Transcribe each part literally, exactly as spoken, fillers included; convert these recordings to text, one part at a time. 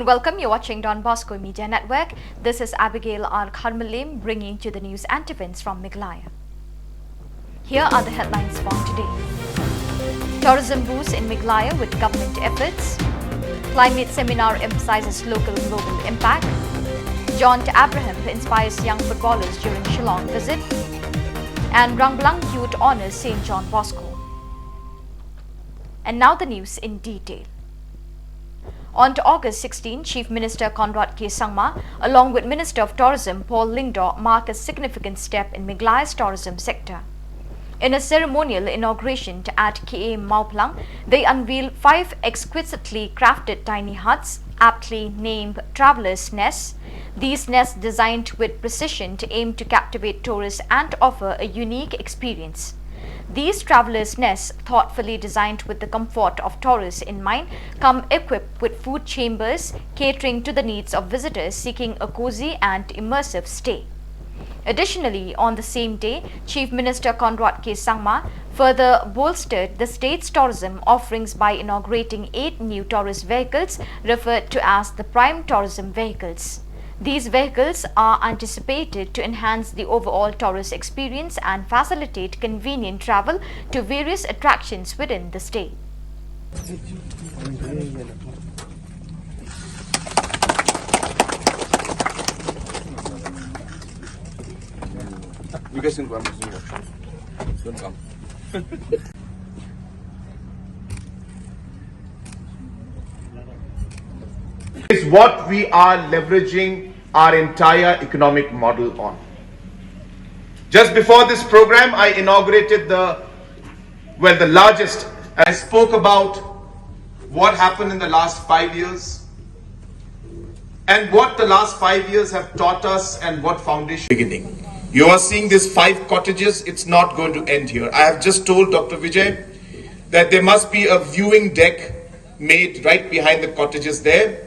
Welcome, you're watching Don Bosco Media Network. This is Abigail R Kharmalim bringing to the news and events from Meghalaya. Here are the headlines for today. Tourism boost in Meghalaya with government efforts. Climate seminar emphasizes local global impact. John Abraham inspires young footballers during Shillong visit. And Rangblang Youth honors Saint John Bosco. And now the news in detail. On August sixteen, Chief Minister Conrad K Sangma, along with Minister of Tourism Paul Lyngdoh, mark a significant step in Meghalaya's tourism sector. In a ceremonial inauguration at K A Mawphlang, they unveiled five exquisitely crafted tiny huts, aptly named travelers' nests. These nests, designed with precision to aim to captivate tourists and offer a unique experience. These travelers' nests, thoughtfully designed with the comfort of tourists in mind, come equipped with food chambers, catering to the needs of visitors seeking a cozy and immersive stay. Additionally, on the same day, Chief Minister Conrad K Sangma further bolstered the state's tourism offerings by inaugurating eight new tourist vehicles, referred to as the Prime Tourism Vehicles. These vehicles are anticipated to enhance the overall tourist experience and facilitate convenient travel to various attractions within the state. You guys can go, I'm just gonna go. Don't come. Is what we are leveraging our entire economic model on. Just before this program, I inaugurated the, well, the largest. I spoke about what happened in the last five years and what the last five years have taught us and what foundation. Beginning. You are seeing these five cottages, it's not going to end here. I have just told Doctor Vijay that there must be a viewing deck made right behind the cottages there.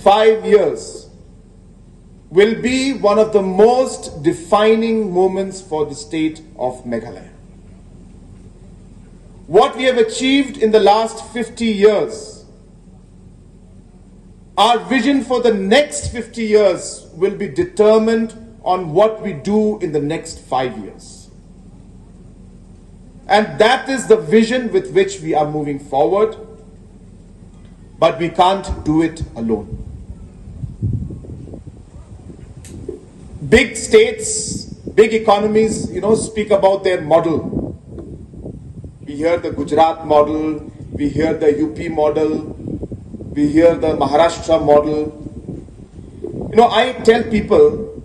Five years will be one of the most defining moments for the state of Meghalaya. What we have achieved in the last fifty years, our vision for the next fifty years will be determined on what we do in the next five years. And that is the vision with which we are moving forward, but we can't do it alone. Big states, big economies, you know, speak about their model. We hear the Gujarat model, we hear the U P model, we hear the Maharashtra model. You know, I tell people,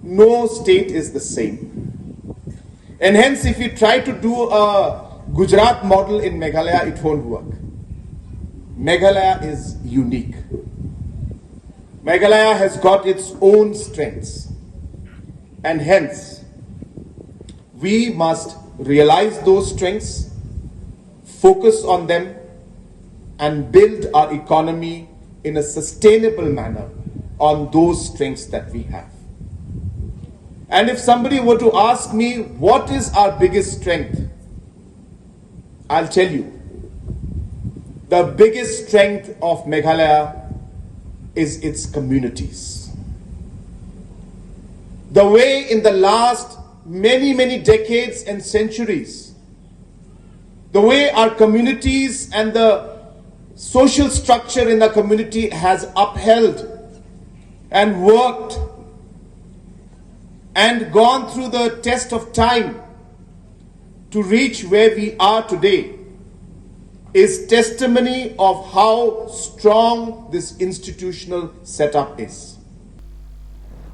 no state is the same. And hence, if you try to do a Gujarat model in Meghalaya, it won't work. Meghalaya is unique. Meghalaya has got its own strengths. And hence, we must realize those strengths, focus on them, and build our economy in a sustainable manner on those strengths that we have. And if somebody were to ask me, what is our biggest strength? I'll tell you. The biggest strength of Meghalaya is its communities. The way in the last many, many decades and centuries, the way our communities and the social structure in the community has upheld and worked and gone through the test of time to reach where we are today is testimony of how strong this institutional setup is.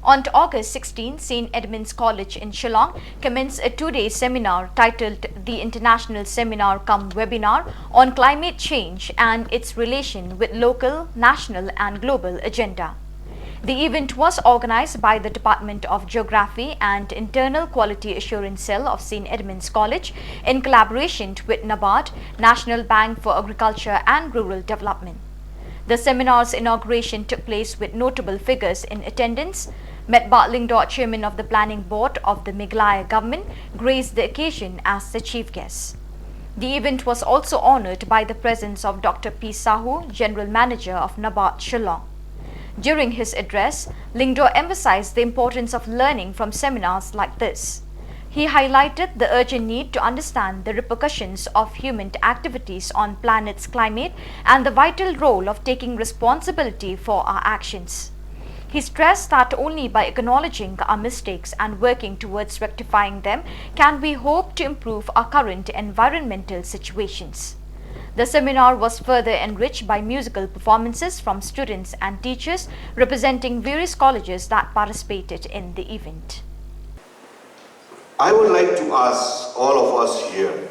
On August sixteen, Saint Edmund's College in Shillong commenced a two-day seminar titled the International Seminar cum Webinar on Climate Change and Its Relation with Local, National and Global Agenda. The event was organized by the Department of Geography and Internal Quality Assurance Cell of Saint Edmund's College in collaboration with NABARD, National Bank for Agriculture and Rural Development. The seminar's inauguration took place with notable figures in attendance. Metbah Lyngdoh, Chairman of the Planning Board of the Meghalaya Government, graced the occasion as the chief guest. The event was also honored by the presence of Doctor P Sahu, General Manager of NABARD Shillong. During his address, Lyngdoh emphasized the importance of learning from seminars like this. He highlighted the urgent need to understand the repercussions of human activities on planet's climate and the vital role of taking responsibility for our actions. He stressed that only by acknowledging our mistakes and working towards rectifying them can we hope to improve our current environmental situations. The seminar was further enriched by musical performances from students and teachers representing various colleges that participated in the event. I would like to ask all of us here.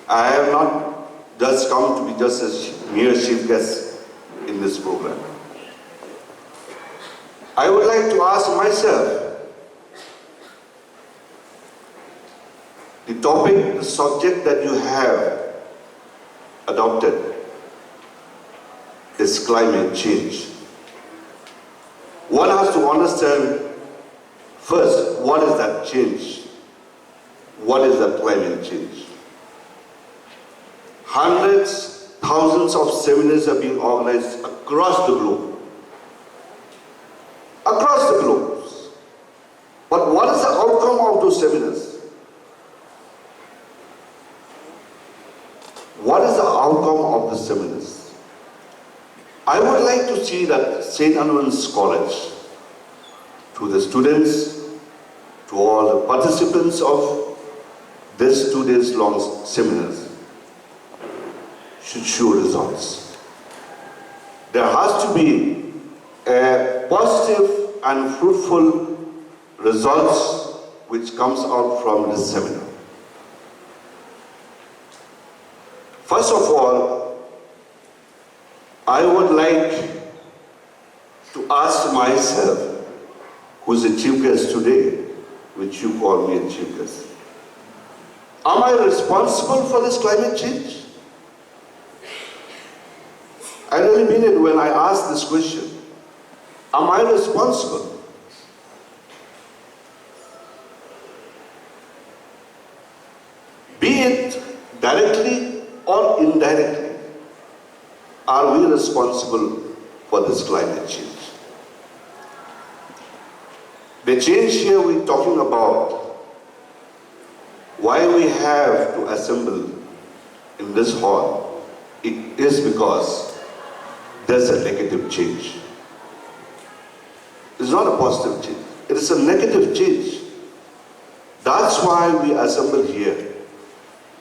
I have not just come to be just a mere chief guest in this program. I would like to ask myself, the topic, the subject that you have adopted is climate change. One has to understand first, what is that change? What is that climate change? Hundreds, thousands of seminars are being organized across the globe. Across the globe. But what is the outcome of those seminars? What is the outcome of the seminars? I would like to see that Saint Anwan's College, to the students, to all the participants of this two days long seminars, should show results. There has to be a positive and fruitful results which comes out from this seminar. First of all, I would like to ask myself, who is a chief guest today, which you call me a chief guest, am I responsible for this climate change? I really mean it when I ask this question. Am I responsible? Be it directly or indirectly, are we responsible for this climate change? The change here we're talking about, why we have to assemble in this hall, it is because there's a negative change. It's not a positive change, it is a negative change. That's why we assemble here.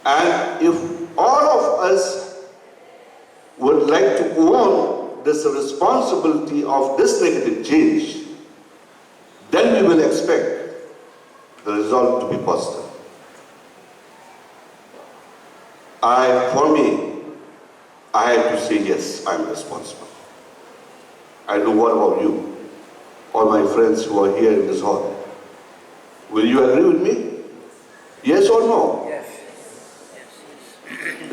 And if all of us would like to own this responsibility of this negative change, then we will expect the result to be positive. I, for me, I have to say yes, I'm responsible. I don't know what about you, all my friends who are here in this hall. Will you agree with me? Yes or no? Yes.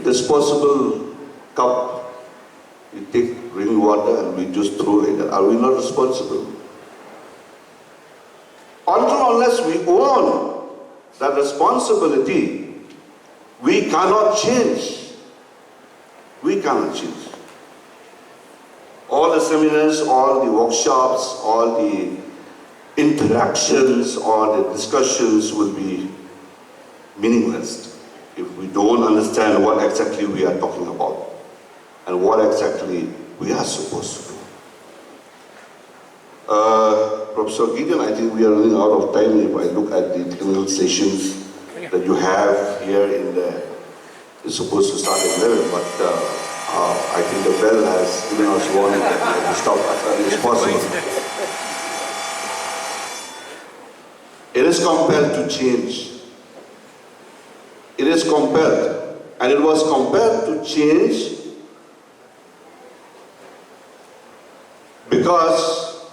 Disposable cup, we take rainwater and we just throw like that. Are we not responsible? Until unless we own that responsibility, we cannot change. We cannot change. All the seminars, all the workshops, all the interactions, all the discussions will be meaningless if we don't understand what exactly we are talking about and what exactly we are supposed to do. Uh, Professor Gideon, I think we are running out of time. If I look at the technical sessions that you have here in the, it's supposed to start at eleven, but uh, uh, I think the bell has given us warning that we have to stop as early as possible. It is compelled to change. It is compelled, and it was compelled to change because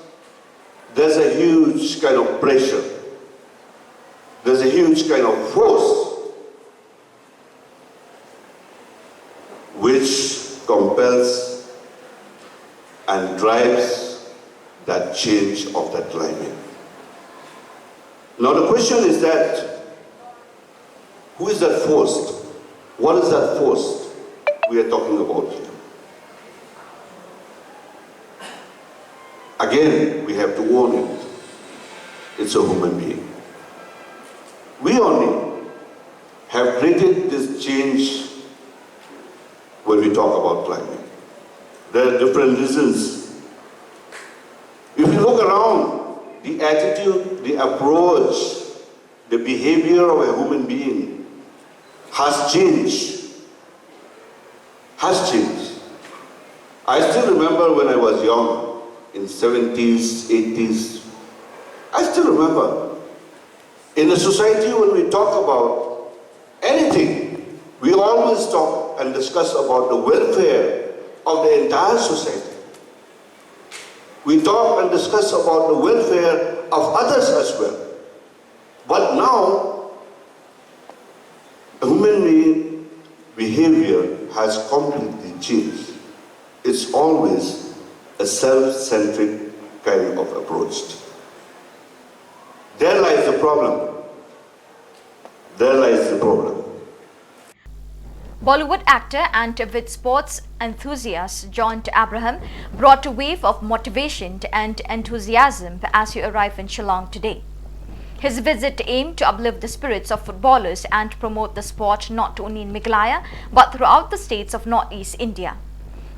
there's a huge kind of pressure, there's a huge kind of force which compels and drives that change of that climate. Now, the question is that who is that force? What is that force we are talking about here? Again, we have to own it. It's a human being. We only have created this change when we talk about climate. There are different reasons. If you look around, the attitude, the approach, the behavior of a human being has changed. Has changed. I still remember when I was young, in seventies, eighties. I still remember. In a society, when we talk about anything, we always talk and discuss about the welfare of the entire society. We talk and discuss about the welfare of others as well. But now, human being behavior has completely changed. It's always a self-centric kind of approach. There lies the problem. There lies the problem. Bollywood actor and avid sports enthusiast Jont Abraham brought a wave of motivation and enthusiasm as he arrived in Shillong today. His visit aimed to uplift the spirits of footballers and promote the sport not only in Meghalaya but throughout the states of Northeast India.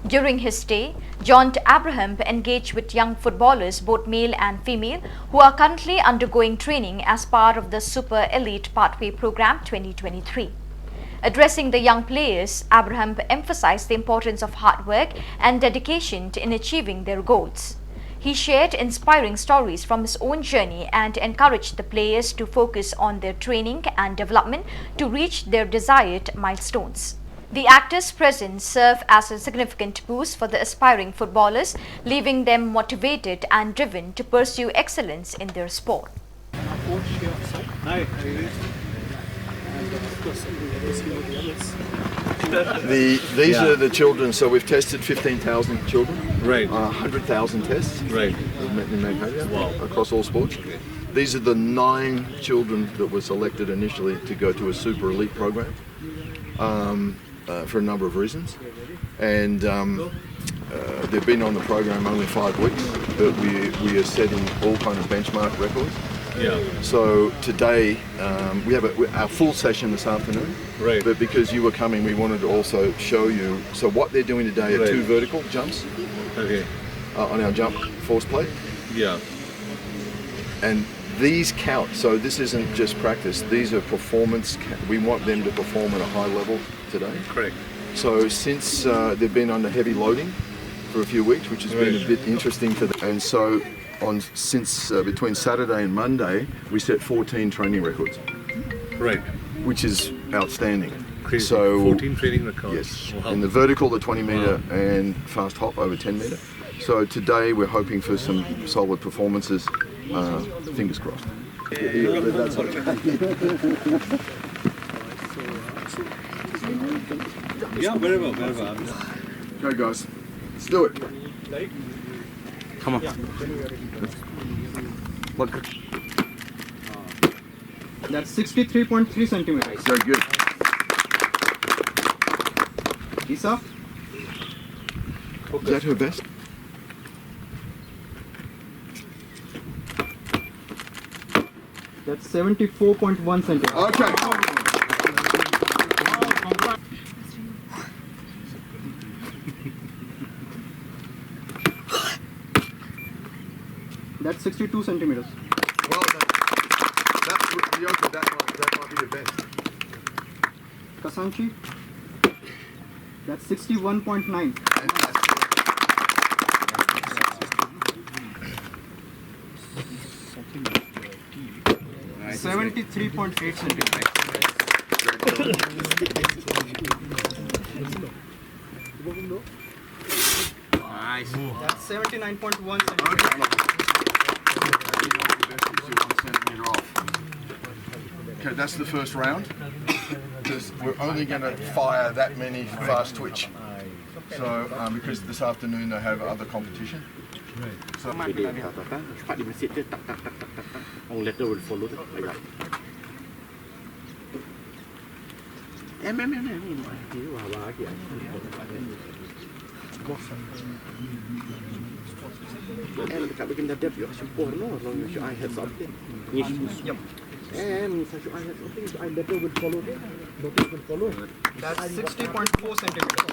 During his stay, Jont Abraham engaged with young footballers, both male and female, who are currently undergoing training as part of the Super Elite Pathway Programme twenty twenty-three. Addressing the young players, Abraham emphasized the importance of hard work and dedication in achieving their goals. He shared inspiring stories from his own journey and encouraged the players to focus on their training and development to reach their desired milestones. The actor's presence served as a significant boost for the aspiring footballers, leaving them motivated and driven to pursue excellence in their sport. The, these are the children, so we've tested fifteen thousand children, Right. uh, one hundred thousand tests Right. in Magnolia Wow. across all sports. These are the nine children that were selected initially to go to a super elite program um, uh, for a number of reasons. And um, uh, they've been on the program only five weeks, but we, we are setting all kind of benchmark records. Yeah. So today um, we have a, our full session this afternoon. Right. But because you were coming, we wanted to also show you. So what they're doing today are Right. two vertical jumps Okay. uh, on our jump force plate, Yeah. and these count. So this isn't just practice. These are performance. Ca- we want them to perform at a high level today. Correct. So since uh, they've been under heavy loading for a few weeks, which has been a Right. bit interesting for them, and so on since uh, between Saturday and Monday, we set fourteen training records, Right. which is outstanding. Crazy. So fourteen training records. Yes, Wow. in the vertical, the twenty meter, and fast hop over ten meter. So today we're hoping for some solid performances. Uh, fingers crossed. Yeah, wherever, wherever. I'm Okay, guys, let's do it. Come on. Look. That's sixty-three point three centimeters. So good. Isa? Is that her best? That's seventy-four point one centimeters. Okay. That's sixty-two centimeters. Well done. That's, Yoko, that, might, that might be your best. Kasanchi? That's sixty-one point nine. Seventy-three point eight centimeters. That's seventy-nine point one centimeters. Okay, that's the first round. Just, we're only going to fire that many fast twitch. So, um, because this afternoon they have other competition. So, Pede tak tak tak, cepat dia message dia tak tak tak tak tak tak. Orang letter will follow tu. Baiklah. Em, em, em, em, em. Wah, wah, ki ai. Em, ka bikin da dep ïoh shu por no, long ïoh shu ai heads up. Em, sa shu ai heads up, shu ai letter will follow, okay? Letter will follow. That's sixty point four centimeters.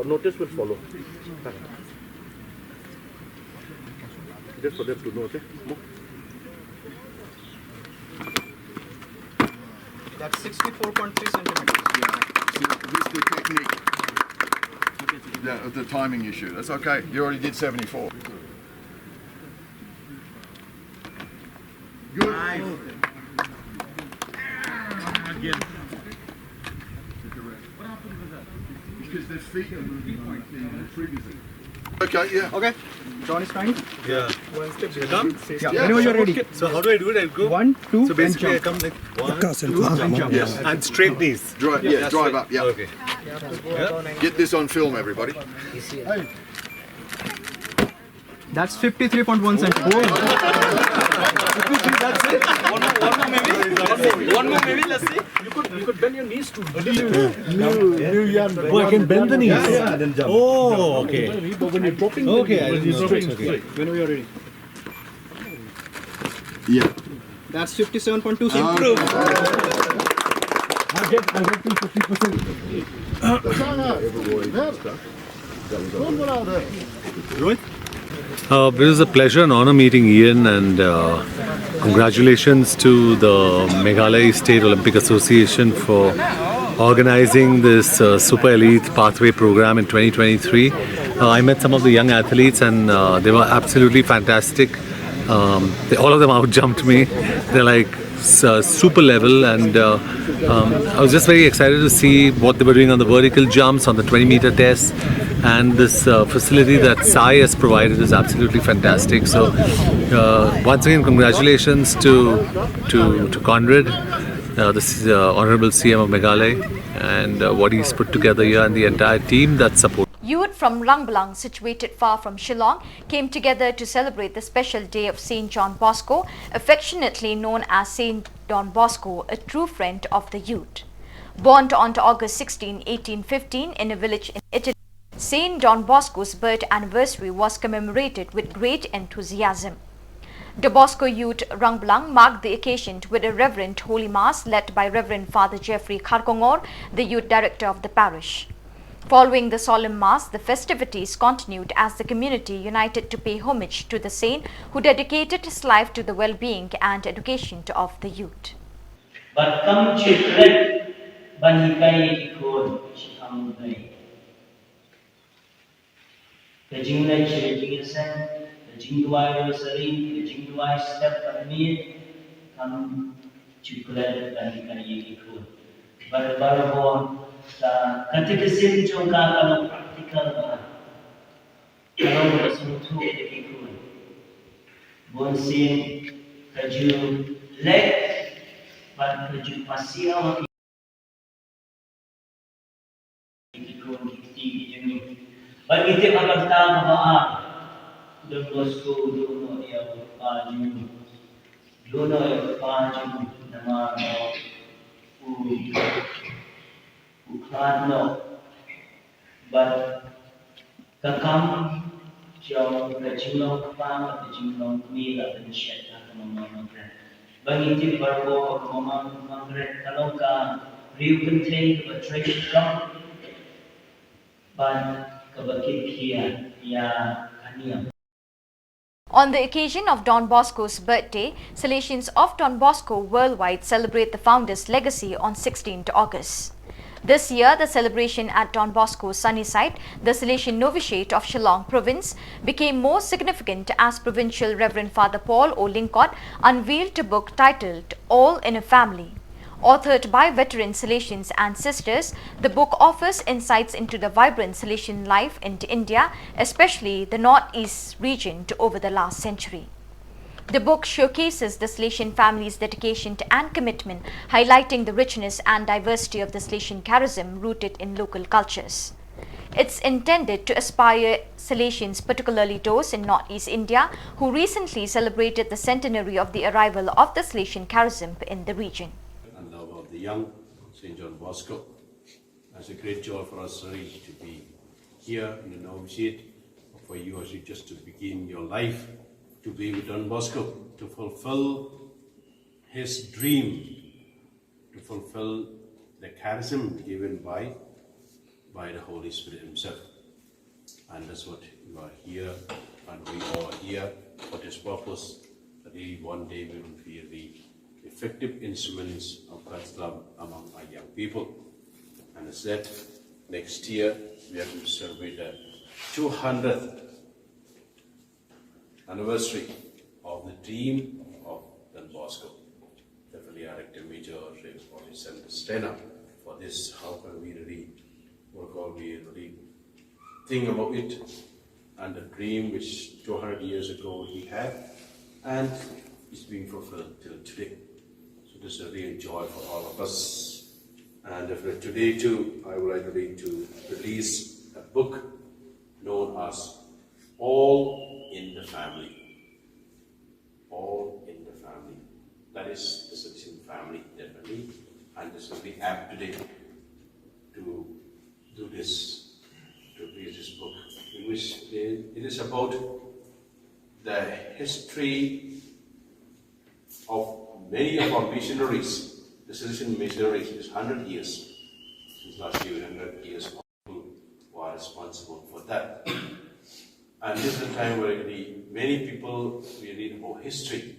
Notice will follow. Just for them to know, okay? Mo? That's sixty-four point three centimeters. Yeah. See, this is the technique. Yeah, the timing issue. That's okay. You already did seventy-four. Good. Again. Because their feet are moving on the thing and it triggers it. Okay, yeah. Okay. John is trying. Yeah. One step. Come. Yeah. Yeah. Whenever you're ready. So how do I do it? I go. One, two, so basically, and jump. I come like one, two, and jump. Yes. And straight knees. Drive, yeah, yeah, drive up, yeah. Okay. Yeah. Get this on film, everybody. Hey. That's fifty-three point one centimeters. That's it. One more, one more maybe. One more, one more maybe. Let's see. You could, you could bend your knees too. New, new, new yarn. Oh, I can bend the knees. Yeah, yeah. And then jump. Oh, okay. But when you're dropping, okay, when you're dropping, okay. When we are ready. Yeah. That's fifty-seven point two centimeters. Improve. I get, I get to fifty percent. Rohit? Uh, it is a pleasure and honor meeting Ian, and uh, congratulations to the Meghalaya State Olympic Association for organizing this uh, Super Elite Pathway program in twenty twenty-three. Uh, I met some of the young athletes, and uh, they were absolutely fantastic. Um, they, all of them outjumped me. They're like s- uh, super level, and uh, um, I was just very excited to see what they were doing on the vertical jumps, on the twenty meter test, and this uh, facility that Sai has provided is absolutely fantastic. So, uh, once again, congratulations to to, to Conrad, uh, the uh, Honorable C M of Meghalaya, and uh, what he's put together here, and the entire team that supports. Youth from Rangblang, situated far from Shillong, came together to celebrate the special day of Saint John Bosco, affectionately known as Saint Don Bosco, a true friend of the youth. Born on August sixteen, eighteen fifteen, in a village in Italy, Saint Don Bosco's birth anniversary was commemorated with great enthusiasm. The Bosco Youth Rangblang marked the occasion with a reverent Holy Mass led by Reverend Father Jeffrey Kharkongor, the youth director of the parish. Following the solemn mass, the festivities continued as the community united to pay homage to the saint who dedicated his life to the well-being and education of the youth. Bad kam ju klet ban hikai ïa ki khun shikhang u Blei. Ka jingleit sha ka jingïaseng, ka jingduwai rosary, ka jingduwai step bad miet, kam ju klet ban hikai ïa ki khun. Bad barabor ka catechism jong ka ka long practical bha. Ka long kaba sngewthuh ïa ki khun. Bunsien ka ju leit bad ka ju pasiaw ha ki khun ki kti ki jong ngi. Bad ngi tip ha ka bynta kaba ar, Don Bosco u duh noh ïa u kpa jong u. Duh noh ïa u kpa jong u namar ba u, u khlad noh. Bad ka kam jong ka jinglong kpa bad ka jinglong kmie la pynshet ha ka Mama Margaret. Ba ngi tip barabor ba ka Mama Margaret ka long ka riew kynthei kaba trei shitom bad kaba kit khia ïa ka niam. On the occasion of Don Bosco's birthday, Salesians of Don Bosco worldwide celebrate the founder's legacy on sixteenth August. This year, the celebration at Don Bosco's Sunnyside, the Salesian Novitiate of Shillong Province, became more significant as Provincial Reverend Father Paul O Lyngkot unveiled a book titled All in a Family. Authored by veteran Salesians and sisters, the book offers insights into the vibrant Salesian life in India, especially the Northeast region, to over the last century. The book showcases the Salesian family's dedication to and commitment, highlighting the richness and diversity of the Salesian charism rooted in local cultures. It's intended to inspire Salesians, particularly those in northeast India, who recently celebrated the centenary of the arrival of the Salesian charism in the region. And love of the young, Saint John Bosco. It's a great joy for us, Sari, to be here in the novitiate, for you as you just to begin your life, to be with Don Bosco, to fulfill his dream, to fulfill the charism given by, by the Holy Spirit himself. And that's what you are here, and we are here for this purpose, that we one day we will be the effective instruments of God's love among our young people. And as that, next year we are going to celebrate the two hundredth anniversary of the dream of Don Bosco. Definitely, our rector major, Reverend Stena, for this, how can we really, what can we really think about it and the dream which two hundred years ago he had, and it's being fulfilled till today. So this is a real joy for all of us. And definitely today too, I would like to read, to release a book known as All in the Family. All in the Family. That is the Salesian family, definitely. And this will be apt today to do this, to read this book, in which they, it is about the history of many of our missionaries, the Salesian missionaries. It's hundred years since last year, hundred years, who are responsible for that. And this is a time where really many people, we read about history.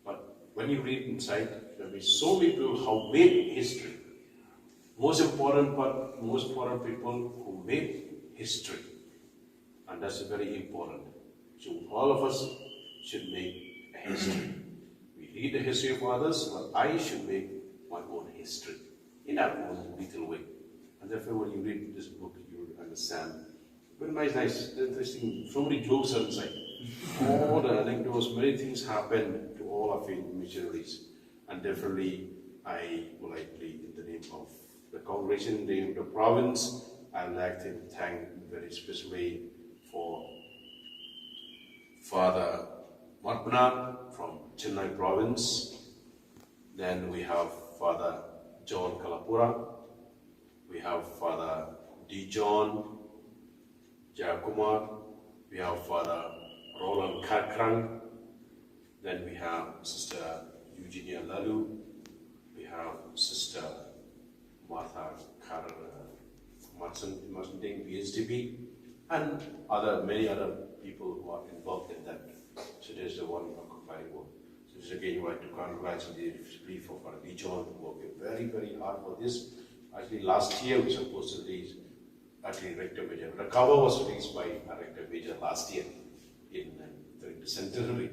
But when you read inside, there will be so many people who made history. Most important part, most important people who made history. And that's very important. So all of us should make a history. We read the history of others, but I should make my own history in our own little way. And therefore, when you read this book, you will understand. Very nice, nice, interesting. So many jokes are inside. All the anecdotes, many things happen to all our faith missionaries. And definitely, I politely, in the name of the congregation, in the name of the province, I'd like to thank very specially for Father Marpna from Chennai province. Then we have Father John Kalapura. We have Father D. John Jayakumar. We have Father Roland Kharkrang. Then we have Sister Eugenia Lalu. We have Sister Martha Kar, uh, Martin, Martin Ding, B S D B, and other, many other people who are involved in that. So there's the one of compiling work. So this again, you want to congratulate for the John who worked very, very hard for this. Actually, last year we supposed to release, actually, Rector Major. The cover was released by a Rector Major last year in, uh, during the centenary.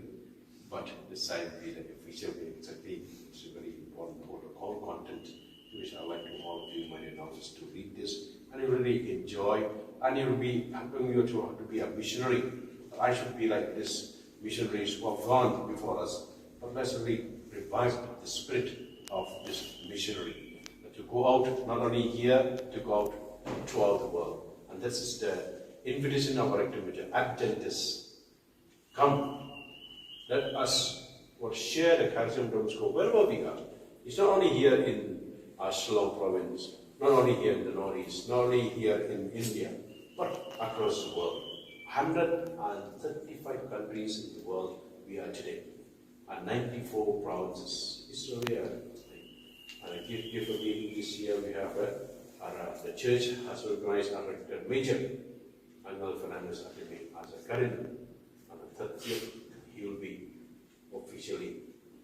But this time we, like, officially, exactly, it's a very important protocol content, which I like to all of you, my announcers, to read this. And you really enjoy, and you'll be helping you to, to be a missionary. But I should be like this missionaries who have gone before us. But let's really revive the spirit of this missionary. That to go out, not only here, to go out throughout the world. And this is the invitation of our Rector Major, Adventus. Come, let us, what, share the charism of Don Bosco wherever we are. It's not only here in, uh, Shillong province, not only here in the Northeast, not only here in India, but across the world. Hundred and thirty-five countries in the world we are today, and ninety-four provinces. It's really a, and a gift, gift of being this year we have, uh, our, uh, the church has recognized our Rector Major, Angel Fernandez Ateme, as a cardinal. On the thirtieth, he will be officially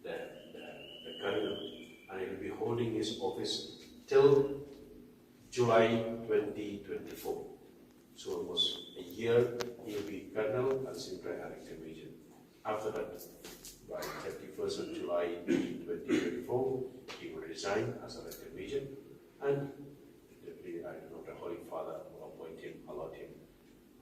the, the, the cardinal, and he will be holding his office till July twenty twenty-four. So almost a year he will be cardinal and Sindra Rector Major. After that, by thirty-first of July twenty twenty-four, he will resign as a Rector Major, and definitely, I don't know, the Holy Father will appoint him, allot him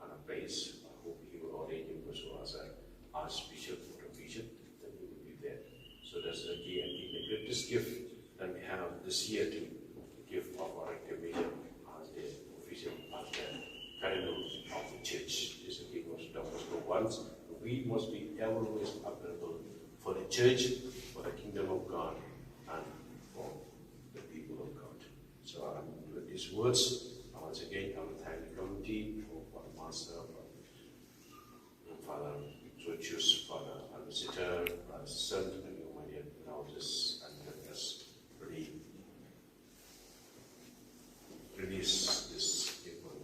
on a place. I hope he will ordain him also as an Archbishop or a bishop, then he will be there. So that's the key, I think, the greatest gift that we have this year to give of our Rector Major as the official We must be ever always available for the church, for the kingdom of God, and for the people of God. So, um, with these words, I once again, I will thank the committee for Father Master, for Father Georgius, Father Alvisitor, Father Sent, and your my dear elders, and let us really release this paper.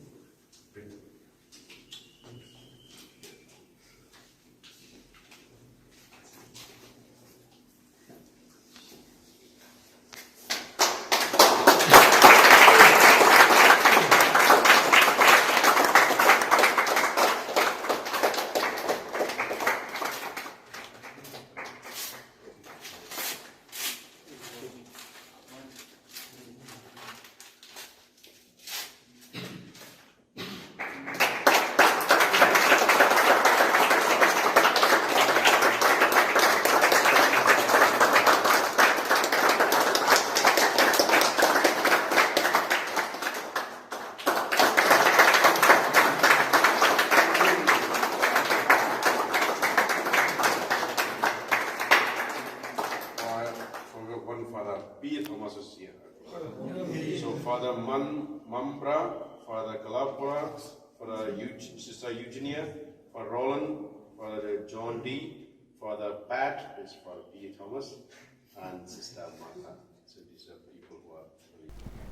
One Father P. Thomas is here. So Father Man Mambra, Father Kalapura, Father Eug- Sister Eugenia, Father Roland, Father John D, Father Pat is Father P. Thomas, and Sister Martha. So these are people who are.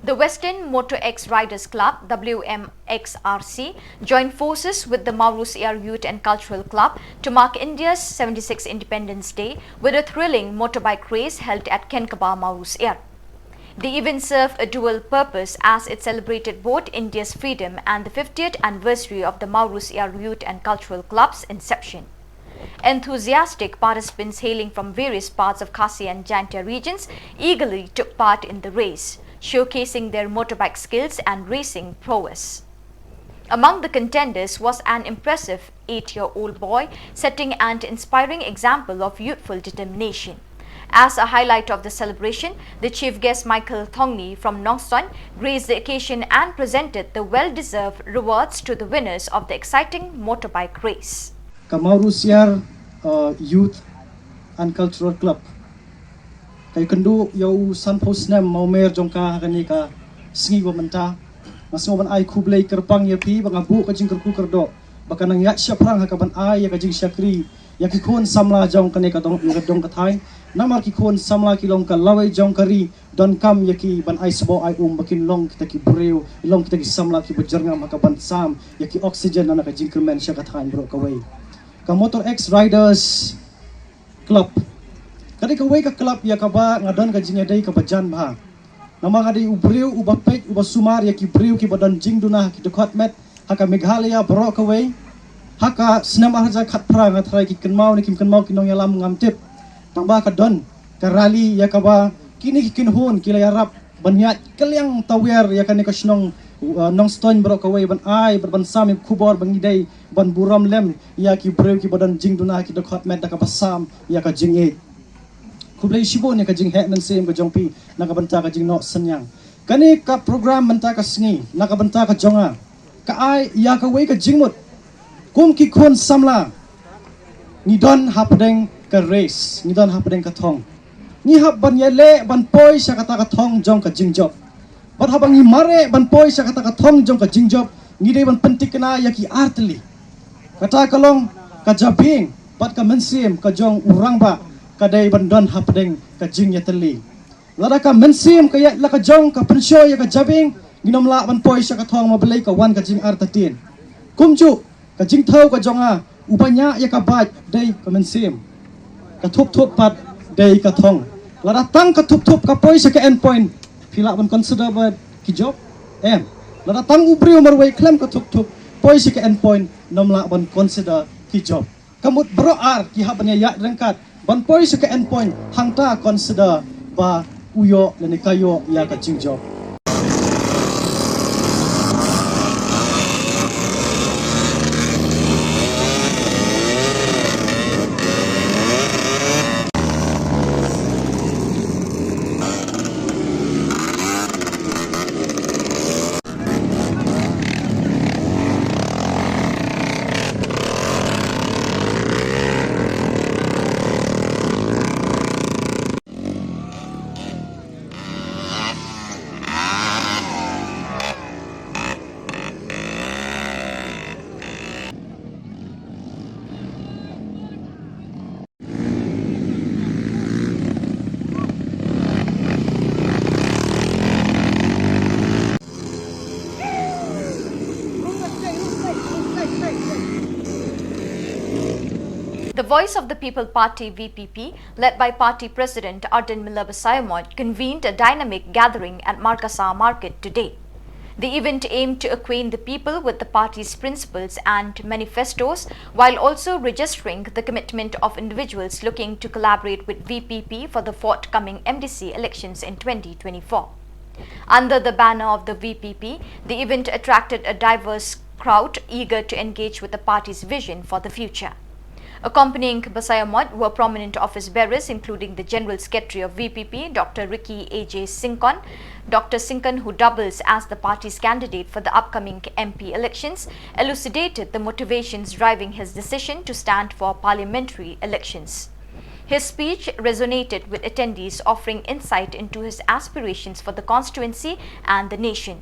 The Western Motor X Riders Club, W M X R C, joined forces with the Maurusiar Youth and Cultural Club to mark India's seventy-sixth Independence Day with a thrilling motorbike race held at Kenkaba, Maurusiar. The event served a dual purpose as it celebrated both India's freedom and the fiftieth anniversary of the Maurusiar Youth and Cultural Club's inception. Enthusiastic participants hailing from various parts of Khasi and Jaintia regions eagerly took part in the race, showcasing their motorbike skills and racing prowess. Among the contenders was an impressive eight-year-old boy, setting an inspiring example of youthful determination. As a highlight of the celebration, the chief guest Michael Thongni from Nongstoin graced the occasion and presented the well-deserved rewards to the winners of the exciting motorbike race. Ka Maurusiar, uh, Youth and Cultural Club ka ïakynduh ïa u sanphew snem mawmer jong ka ha kane ka sngi ba mynta. Nga sngew ban ai khublei kyrpang ïa phi ba nga buh ka jingkyrkhu kyrdoh ba kan nang ïaid shaphrang ha kaban ai ïa ka jingshakri ïa ki khun samla jong kane ka dong, ïa ka dong ka thaiñ. Namar ki khun samla ki long ka lawei jong ka ri, donkam ïa ki ban ai sboh ai um ba kin long kita ki briew, long kita ki samla kiba jyrngam ha kaban sam ïa ki oxygen na ka jingkyrmen sha ka thaiñ baroh kawei. Ka Motor X Riders Club ka dei kawei ka club ïa kaba nga don ka jingïadei kaba jan bha. Namar nga dei u briew uba peit, uba sumar ïa ki briew kiba don jingduna ha ki dkhot met ha ka Meghalaya baroh kawei. Ha ka snem ar hajar khatphra, nga tharai ki kynmaw ne kim kynmaw ki nongïalam ngam tip, tangba ka don ka rally ïa kaba kine ki kynhun ki la ïarap ban ïaid kylliang tawiar ïa kane ka shnong, uh, Nongstoin baroh kawei ban ai, ban, ban sam ïa ka khubor ba ngi dei ban burom lem ïa ki briew kiba don jingduna ha ki dkhot met da kaba sam ïa ka jingïeit. Khublei shibun ïa ka jingheh mynsiem ka jong phi na ka bynta ka jingnoh synñiang. Kane ka program mynta ka sngi na ka bynta ka jong nga ka ai ïa kawei ka jingmut. Kum ki khun samla ngi don hapdeng ka race, ngi don hapdeng ka thong. Ngi hap ban ïaleh ban poi sha kata ka thong jong ka jingjop. Bad haba ngi mareh ban poi sha kata ka thong jong ka jingjop, ngi dei ban pynthikna ïa ki artylli. Kata ka long ka jabieng bad ka mynsiem ka jong u rangbah ka dei ban don hapdeng ka jingïatylli. Lada ka mynsiem ka ïaid la ka jong, ka pynshoi ïa ka jabieng, ngin ym lah ban poi sha ka thong, ma balei? Ka wan ka jingartatien. Kumjuh ka jingthew ka jong nga, uba ñiah ïa ka bike dei ka mynsiem, ka thup thup pat dei ka thong. Lada tang ka thup thup ka poi sha ka end point, phi lah ban consider ba ki jop? Em. Lada tang u briew marwei khlem ka thup thup poi sha ka end point, ngin ym lah ban consider ki jop. Ka mut baroh ar ki hap ban ïaid ryngkat ban poi sha ka end point, hangta consider ba u ïoh lane ka ïoh ïa ka jingjop. The Voice of the People Party V P P, led by party president Ardent Miller Basaiawmoit, convened a dynamic gathering at Markasa Market today. The event aimed to acquaint the people with the party's principles and manifestos, while also registering the commitment of individuals looking to collaborate with V P P for the forthcoming M D C elections in twenty twenty-four. Under the banner of the V P P, the event attracted a diverse crowd eager to engage with the party's vision for the future. Accompanying Basaiawmoit were prominent office bearers, including the General Secretary of V P P, Doctor Ricky A J Syngkon. Doctor Syngkon, who doubles as the party's candidate for the upcoming M P elections, elucidated the motivations driving his decision to stand for parliamentary elections. His speech resonated with attendees, offering insight into his aspirations for the constituency and the nation.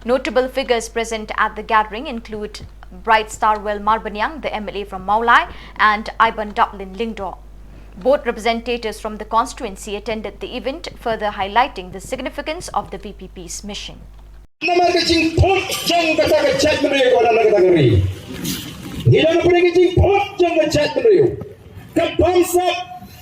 Notable figures present at the gathering include Bright Starwell Marbaniang, the M L A from Mawlai, and Iban Duplin Lyngdoh. Both representatives from the constituency attended the event, further highlighting the significance of the V P P's mission. Namar ka jingput jong kata ka jaitbynriew ka wan na kata ka ri. Ngi don ha pdeng ka jingput jong ka jaitbynriew. Ka bamsap,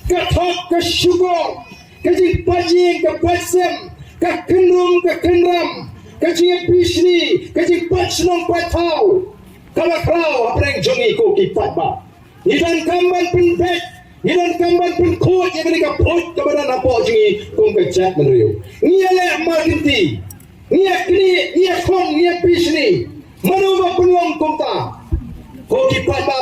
ka thok, ka shukor, ka jingpait ïing, ka pait sem, ka kynrum, ka kynram, ka jingïapishni, ka jingpait shnong pait thaw. Kaba khraw hapdeng jong ngi ko ki paidbah. Ngi donkam ban pynbeit, ngi donkam ban pynkhuid ïa kane ka put kaba don hapoh jong ngi kum ka jaitbynriew. Ngi ïaleh markynti, ngi ïaknieh, ngi ïakhun, ngi ïapishni. Mano ba pynlong kumta? Ko ki paidbah,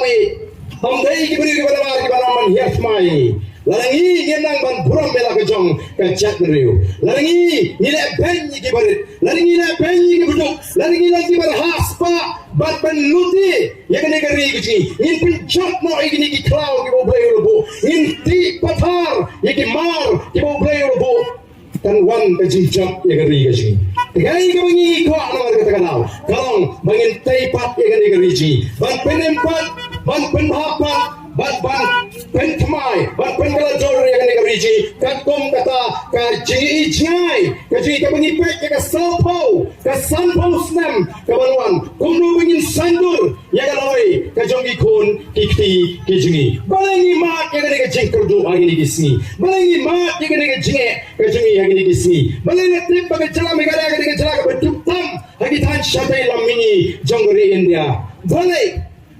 ym dei ki briew kiba namar kiba nang ban hiar thymmai. Lada ngi ngim nang ban burom ïa la ka jong ka jaitbynriew, lada ngi ngi leh beiñ ïa ki barit, lada ngi leh beiñ ïa ki baduk, lada ngi long kiba rhah spah bad ban lute ïa kane ka ri ka jong ngi, ngin pynjot noh ïa kine ki khlaw kiba U Blei u la buh, ngin tih pathar ïa ki mar kiba U Blei u la buh. Kan wan ka jingjop ïa ka ri ka jong ngi. Kaei kaba ngi kwah namar kata ka daw ka long ba ngin tei pat ïa kane ka ri jong ngi, ban pynim pat, ban pynbha pat, ban, ban pynthymmai, ban pynkylla dur ïa kane ka ri jong ngi. Katkum kata ka jingïohi jngai ka jong ngi kaba ngi peit ïa ka sawphew, ka sanphew snem kaban wan, kumno ba ngin saiñdur ïa ka lawei ka jong ki khun ki kti ki jong ngi. Balei ngi mad ïa kane ka jingkyrduh ha kine ki sngi? Balei ngi mad ïa kane ka jingeh ka jong ngi ha kine ki sngi? Balei nga tip ba ka jylla Meghalaya ka dei ka jylla kaba duk tam ha ki thaiñ shatei lam mihngi jong ka ri India? Balei?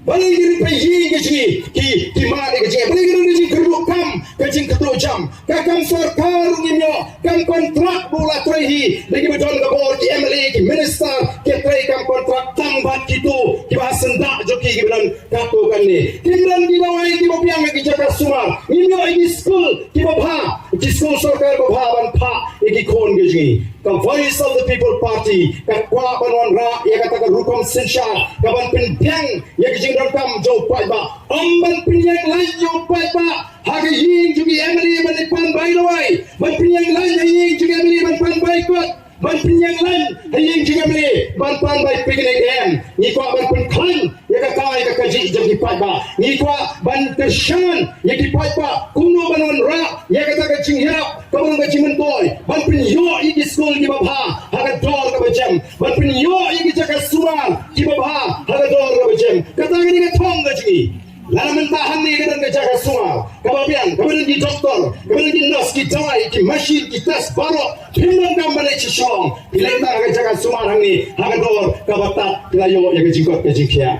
Balei ki ri paid ïing ka jong ngi ki, ki mad ïa ka jingeh? Balei ka don ka jingkyrduh kam, ka jingkyrduh jam? Ka kam sorkar ruh ngim ïoh, kam kontrak ba u la trei hi da kiba don ka bor, ki M L A, ki minister, ki trei kam kontrak tang bad kito kiba ha syndah jong ki kiba don katto katne. Kim don ki dawai kiba biang ïa ki jaka sumar, ngim ïoh ïa ki skul kiba bha, ki skul sorkar ba bha ban phah ïa ki khun ki jong ngi. Ka Voice of the People Party ka kwah ban wanrah ïa kata ka rukom synshar kaban pynbiang ïa ki jingdonkam jong u paidbah. Ym ban pynïeng laiñ ïa u paidbah ha ka ïing jong ki M L A ban leit pan bai dawai, ban pynïeng laiñ ha ïing jong ki M L A ban pan bai kot, ban pynïeng laiñ ha ïing jong ki M L A ban pan bai picnic. Em, ngi kwah ban pynkhlaiñ ïa ka kai ka kajih jong ki paidbah. Ngi kwah ban kyrshan ïa ki paidbah kumno ban wanrah ïa kata ka jingïarap kaba long ka jingmyntoi, ban pynïoh ïa ki skul kiba bha ha ka dor kaba jem, ban pynïoh ïa ki jaka sumar kiba bha ha ka dor kaba jem. Kata ka dei ka thong ka jong ngi. Lada mynta hangne ka don ka jaka sumar kaba biang, kaba don ki doktor, kaba don ki nurse, ki dawai, ki machine, ki test baroh, phim donkam ban leit sha Shillong, phi leit tang ha ka jaka sumar hangne ha ka dor kaba tad, phi la ïoh ïa ka jingkot ka jingkhiah.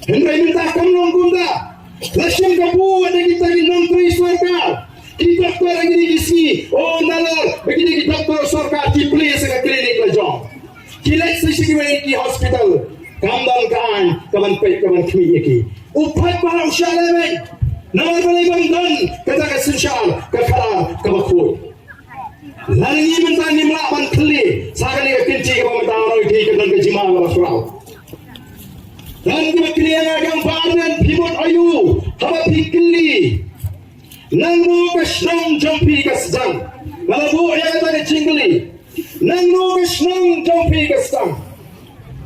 Hynrei mynta kam long kumta. La shim kabu da kita ki nongtrei sorkar, ki doktor ha kine ki sngi. O nalor ba kine ki doktor sorkar ki plie sa ka klinik la jong, ki leit sa sha kiwei ki hospital. Kam don ka aiñ kaban peit kaban khmih ïa ki. U paidbah u shah lehbeiñ. Namar balei? Bym don kata ka synshar, ka khadar kaba khuid. Lada ngi mynta ngim lah ban kylli sa kane ka kynti kaba mynta, ngi ka don ka jingma kaba khraw. Don kiba kylli ïa nga, ka ong, Bah Ardent, phi mut aïu haba phi kylli nangno ka shnong jong phi ka sdang? Nga la buh ïa kata ka jingkylli, nangno ka shnong jong phi ka sdang?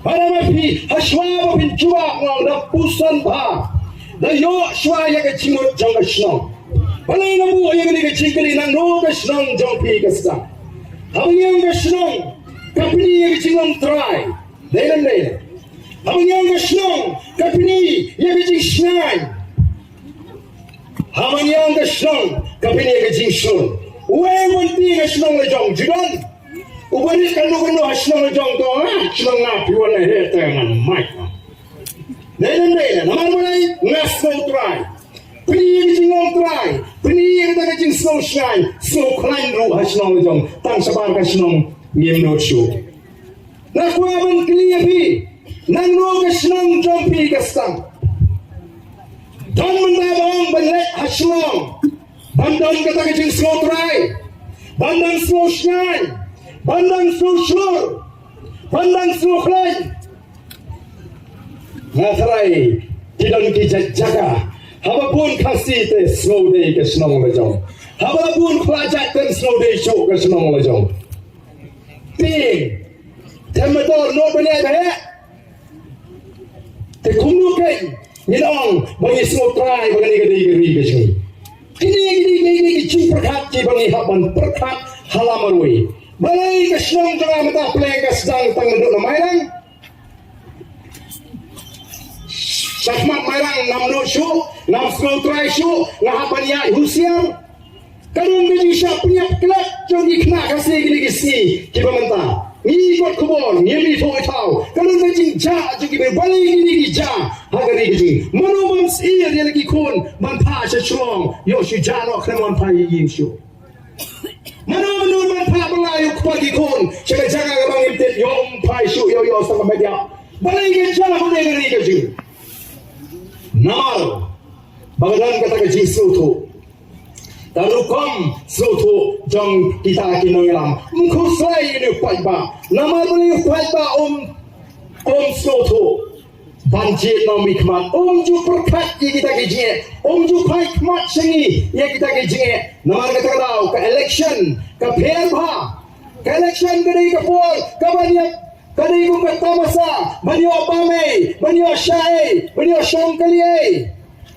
Haba ma phi, ha shuwa ba phin jubab, nga ong, da puson bha, da ïoh shuwa ïa ka jingmut jong ka shnong. Balei nga buh ïa kane ka jingkylli, nangno ka shnong jong phi ka sdang? Haba ngi ong ka shnong, ka pyni ïa ka jinglong trai. Dei ne em dei? Haba ngi ong ka shnong, ka pyni ïa ka jingshngaiñ. Haba ngi ong ka shnong, ka pynïaid ka jingshlur. Uei u wan ti ka shnong la jong, ju don? Uba rit kano kano ha shnong la jong to, ha shnong nga phi wan la he te ngan mike. Dei ne dei ne, namar balei? Nga sngewtrai. Pynïaid ka jinglong trai, pynïaid ka jingsngew shngaiñ, sngewkhlaiñ ruh ha shnong la jong, tang shabar ka shnong ngim nud shuh. Nga kwah ban kylli ïa phi, nangno ka shnong jong phi ka sdang? Don mynta ba ong ban leit ha Shillong, ban don kata ka jingsngew trai, ban dang sngew shngaiñ, ban dang sngew shlur, ban dang sngew khlaiñ. Nga tharai ki don ki jait jaka, haba bun Khasi te sngewdei ka shnong la jong, haba bun Khlajat te sngewdei shuh ka shnong la jong. Te, te ma dor no ba ne ba he. Te kumno kein ngin ong ba ngi sngewtrai ba kane ka dei ka ri ka jong ngi. Kine ki dei ki dei ki jingpyrkhat kiba ngi hap ban pyrkhat ha la marwei. Balei ka shnong jong nga mynta pynlong ka sdang tang naduh na Mairang? Shakhmat Mairang ngam nud shuh, ngam sngewtrai shuh, nga hap ban ïaid husiar. Ka don ka jingshah pynïap klet jong ki khynnah Khasi kine ki sngi kiba mynta. Ngi kot khubor, ngim ithuh ithaw. Ka don ka jingjah jong ki, balei kine ki jah ha ka ri ka jong ngi? Mano ban syier ïa la ki khun ban phah sha Shillong? Ïoh shu jah noh khlem wan phah ïa ïing shuh. Mano mano ban phah ban la ïoh kpa ki khun sha ka jaka kaba ngim tip, ïoh ym phah shuh, ïoh ïoh sa ka media. Balei ka jah ha ka ri ka jong ngi? Namar ba ka don kata ka jingsngewthuh. Ka rukom sngewthuh jong kita ki nongïalam. Ym khuslai ïa une u paidbah. Namar ba une u paidbah um, um sngewthuh ban jied na u mihkhmat. Um ju pyrkhat ïa kita ki jingeh. Um ju phai khmat sha ngi ïa kita ki jingeh. Namar kata ka daw ka election ka pher bha. Ka election ka dei ka por kaban ïa Ka dei kum ka tamasa, ban ïoh bam ei, ban ïoh shah ei, ban ïoh shong kali ei,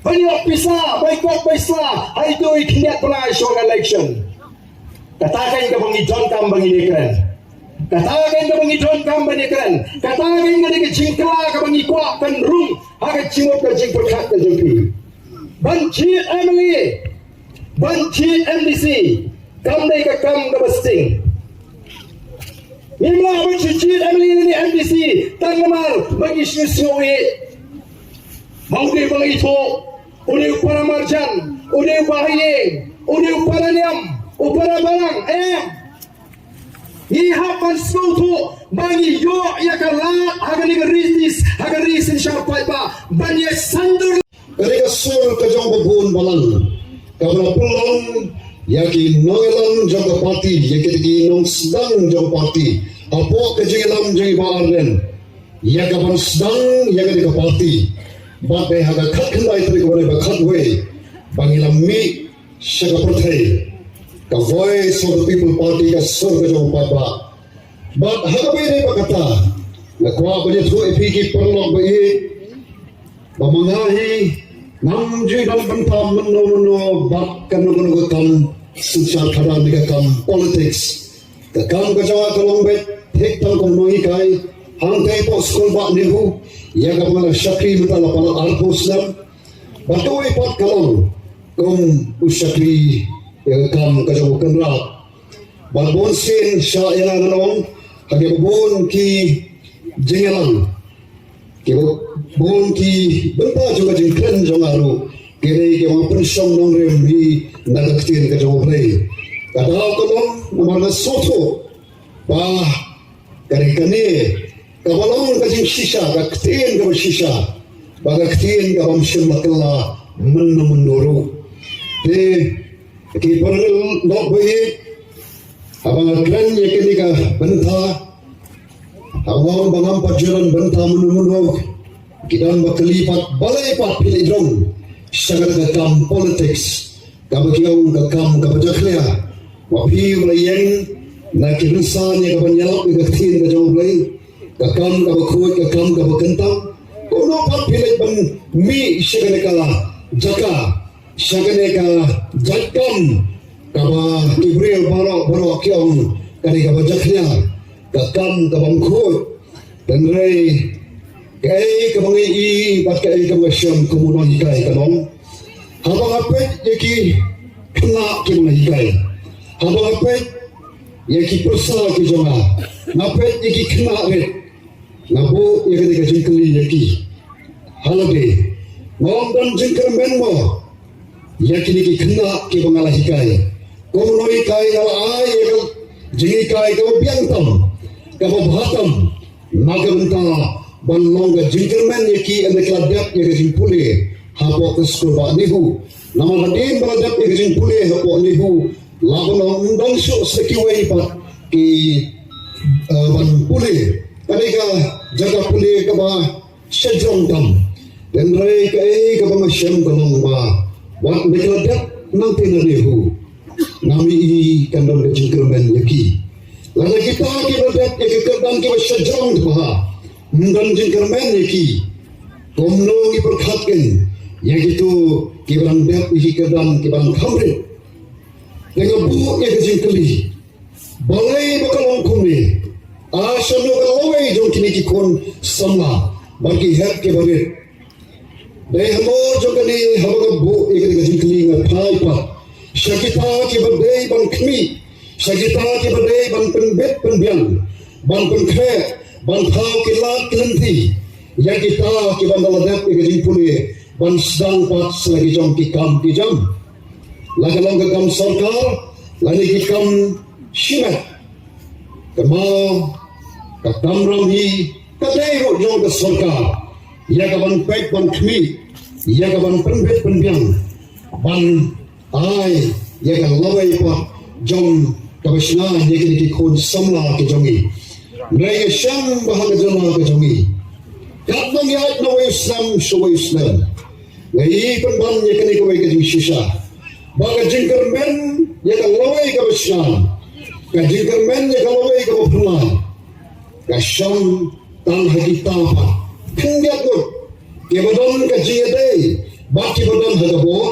ban ïoh pisa, ban ïoh pisa, ha ito i khyndiat bnai shuwa ka election. Kata kein kaba ngi donkam ban ïakren. Kata kein kaba ngi donkam ban ïakren. Kata kein ka dei ka jingkylla kaba ngi kwah kan rung ha ka jingmut ka jingpyrkhat ka jong phi. Ban jied M L A, ban jied M D C, kam dei ka kam kaba sting. Ngim lah ban shu jied M L A lane M D C tang namar ba ngi shu sngew ïeit ba u dei ba ngi ithuh, u dei u para marjan, u dei u para ïing, u dei u para niam, u para balang, em. Ngi hap ban sngewthuh ba ngi ïoh ïa ka lad ha kane ka ri, ha ka ri synshar paidbah ban ïa sandor. Ka dei ka sur ka jong ba bun balang kaba la pynlong ïa ki nongïalam jong ka party, ïa kita ki nongsdang jong ka party hapoh ka jingïalam jong i Bah Ardent, ïa ka ban sdang ïa kane ka party. Bad dei ha ka khatkhyndai tarik bad ka khatwei ba ngi la mih sha ka pyrthei, ka Voice of the People Party, ka sur ka jong u paidbah. Bad ha kaba ïadei bad kata, nga kwah ban ïathuh ïa phi ki paralok ba ïeit, ba ma nga hi ngam ju don bynta mynno mynno bad kano kano ka kam synshar khadar ne ka kam politics. Ka kam ka jong nga ka long beit thik tang kum u nonghikai hangtei hapoh skul Bah NEHU, ïa kaba nga la shakri mynta la palat arphew snem. Bad kawei pat ka long kum u shakri ïa ka kam ka jong u kynrad. Bad bun sien shah ïa nga ngan ong ha kiba bun ki jingïalang, kiba bun ki bynta jong ka jingkren jong nga ruh ki dei kiba nga pynshong nongrim hi na ka ktien ka jong U Blei. Ka daw ka long namar nga sngewthuh ba ka dei kane kaba long ka jingshisha, ka ktien kaba shisha, ba ka ktien kaba ym shym la kylla mynno mynno ruh. Te ki paralok ba ïeit, haba nga kren ïa kane ka bynta, haba nga ong ba ngam pat ju don bynta mynno mynno, ki don ba kylli pat balei pat phi leit rung sha kata ka kam politics. Kaba ki ong ka kam kaba jakhlia. Ma phi ba la ïeng na ki rynsan ïa kaban ïalap ïa ka ktien ka jong U Blei, ka kam kaba khuid, ka kam kaba kyntang. Kumno pat phi leit ban mih sha kane ka jaka, sha kane ka jait kam kaba ki briew baroh baroh ki ong ka dei kaba jakhlia, ka kam kaba ym khuid. Hynrei kaei kaba ngi i bad kaei kaba ngi shem kum u nonghikai ka long, Haba nga peit ïa ki khynnah kiba nga hikai, haba nga peit ïa ki pyrsa ki jong nga, nga peit ïa ki khynnah rit, nga buh ïa kane ka jingkylli ïa ki. Ha lade, nga ong don jingkyrmen mo ïa kine ki khynnah kiba nga la hikai? Kumno hikai nga la ai ïa ka jinghikai kaba biang tam, kaba bha tam, na ka bynta ban long ka jingkyrmen ïa ki ynda ki la dep ïa ka jingpule hapoh ka skul bah NEHU. Namar hadien ba la dep ïa ka jingpule hapoh NEHU, la ban ong ym don shuh sa kiwei pat ki, eh, ban pule. Ka dei ka jaka pule kaba shajrong tam. Hynrei kaei kaba nga shem ka long ba wat ynda ki la dep nangta na NEHU, nga mih i kan don ka jingkyrmen ïa ki. Lada kita kiba dep ïa ki kyrdan kiba shajrong te bha, ym don jingkyrmen ïa ki, kumno ngi pyrkhat kein ïa kito kiba dang dep ïa ki kyrdan kiba dang kham rit? Te nga buh ïa ka jingkylli, balei ba ka long kumne? A shano ka lawei jong kine ki khun samla bad ki hep kiba rit? Dei halor jong kane haba nga buh ïa kane ka jingkylli nga phai pat sha kita kiba dei ban khmih, sha kita kiba dei ban pynbit pynbiang, ban pynkhreh, ban thaw ki lad ki lynti ïa kita kiba ynda la dep ïa ka jingpule ban sdang pat sa la ki jong ki kam ki jam. La ka long ka kam sorkar lane ki kam shimet, ka mawkynmaw, ka kamram hi ka dei ruh jong ka sorkar ïa ka ban peit ban khmih, ïa ka ban pynbit pynbiang, ban ai ïa ka lawei pat jong kaba shna ïa kine ki khun samla ki jong ngi. Hynrei nga shem ba ha ka jylla ka jong ngi, katba ngi ïaid na wei u snem sha wei u snem, nga ïohi pynban ïa kane kawei ka jingshisha, ba ka jingkyrmen ïa ka lawei kaba shna, ka jingkyrmen ïa ka lawei kaba phylla, ka shong tang ha kita pat khyndiat ngut, kiba don ka jingïadei bad kiba don ha ka bor,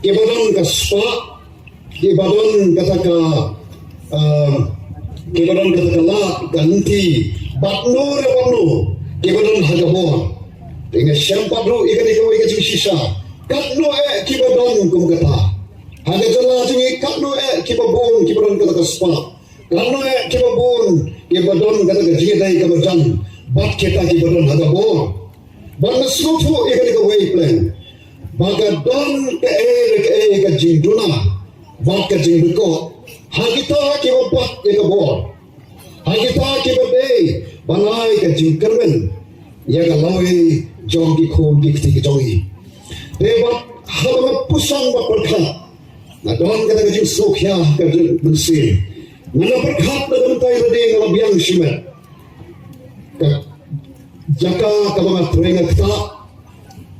kiba don ka spah, kiba don kata ka, ah, kiba don kata ka lad ka lynti, bad no re bad no, kiba don ha ka bor. Te nga shem pat ruh ïa kane kawei ka jingshisha, katno eh kiba don kum kata ha ka jylla jong ngi, katno eh kiba bun kiba don kata ka spah, katno eh kiba bun kiba don kata ka jingïadei ka marjan bad kita kiba don ha ka bor. Bad nga sngewthuh ïa kane kawei pleng, ba ka don kaei re kaei ka jingduna bad ka jingdukot ha kita kiba bat ïa ka bor, ha kita kiba dei ban ai ka jingkyrmen ïa ka lawei jong ki khun ki kti ki jong ngi. Te bad haba nga puson bad pyrkhat, nga don kata ka jingsngewkhia ka jingmynsiem. Nga la pyrkhat na ka bynta ïa lade, nga la biang shimet. Ka jaka kaba nga trei nga ktah,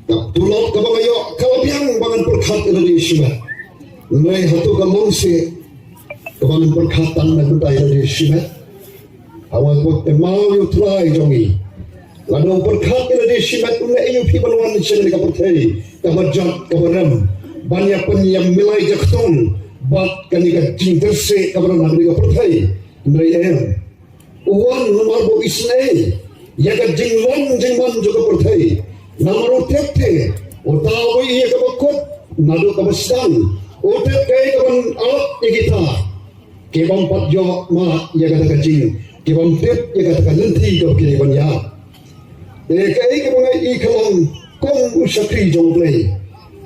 ka tulop kaba nga ïoh, ka la biang ba ngan pyrkhat ïa lade shimet. Hynrei hato ka long seh kaba ngan pyrkhat tang na ka bynta ïa lade shimet? Haba nga kynmaw ïa U Trai jong ngi, lada u pyrkhat ïa lade shimet, un leh aïu phi ban wan sha kane ka pyrthei kaba jot kaba rem, ban ïa pynïamilai jakhtung bad kane ka jingtyrsieh kaba don ha kane ka pyrthei? Hynrei em, u wan namar ba u isynei ïa ka jinglong jingman jong ka pyrthei. Namar u tip te uta uba ïohi ïa kaba kut naduh kaba sdang, u tip kaei kaban ap ïa kita ki bym pat ïoh mad ïa kata ka jing, ki bym tip ïa kata ka lynti kaba ki dei ban ïaid. Te kaei kaba nga ïohi ka long kum u shakri jong U Blei,